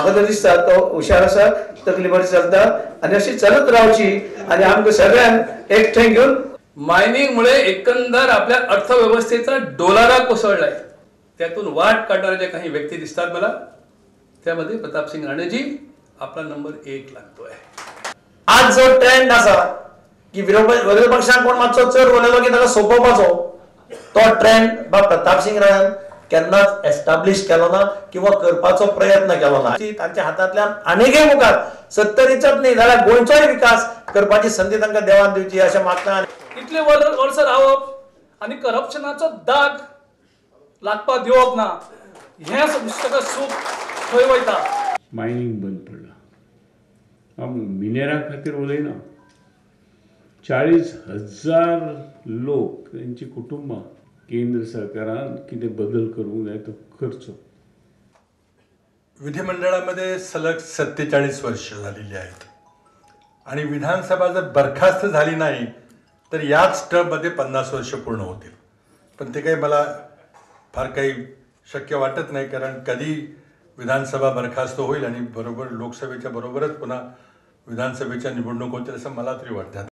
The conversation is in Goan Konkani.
म्हाका तरी दिसता तो हुशार आसा, तकली बरी चलता आनी अशी चलत रावची आनी आमकां सगळ्यांक एकठांय घेवन. मायनिंगमुळे एकंदर आपल्या अर्थव्यवस्थेचा डोलारा कोसळलाय, त्यातून वाट काढणाऱ्या ज्या काही व्यक्ती दिसतात मला, त्यामध्ये प्रतापसिंग राणेजी आपला नंबर 1 लागतोय. आज जो ट्रेंड आसा की विरोधी पक्षान कोण मातसो चड उलयलो की ताका सोंपोवपाचो, तो ट्रेंड बा प्रतापसिंग राण्यान केन्नाच एस्टाब्लिश केलो ना किंवा करपाचो प्रयत्न केलो ना. तांच्या हातांतल्यान आनीकय मुखार सत्तरीचोच न्ही जाल्यार गोंयचोय विकास करपाची संदी तांकां देवान दिवची अशें मागता. इतले वर्स रावप आनी करप्शनाचो दाग लागपाक दिवप ना, हें सगळें सूख खंय वयता. मायनींग बंद पडलां. हांव मिनेरा खातीर उलयना. 40,000 लोक तांची कुटुंबां केंद्र सरकारान कितें बदल करूंक जाय तो करचो. विधिमंडळामध्ये सलग 47 वर्ष झालेली आहेत आणि विधानसभा जर बरखास्त झाली नाही तर याच टर्ममध्ये 50 वर्ष पूर्ण होतील. पण ते काही मला फार काही शक्य वाटत नाही, कारण कधी विधानसभा बरखास्त होईल आणि बरोबर लोकसभेच्या बरोबरच पुन्हा विधानसभेच्या निवडणूक होतील असं मला तरी वाटतं.